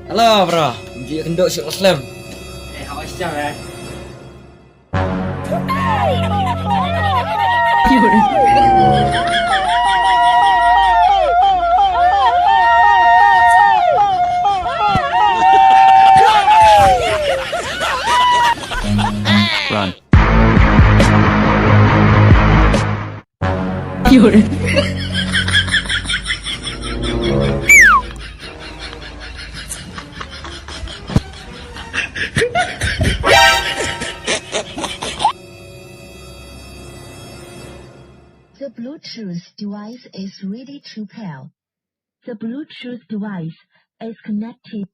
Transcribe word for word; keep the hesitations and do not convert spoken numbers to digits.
Hello bro, jia kynduh shuh slem. Eh, hawa siang eh. Run. The Bluetooth device is ready to pair. The Bluetooth device is connected.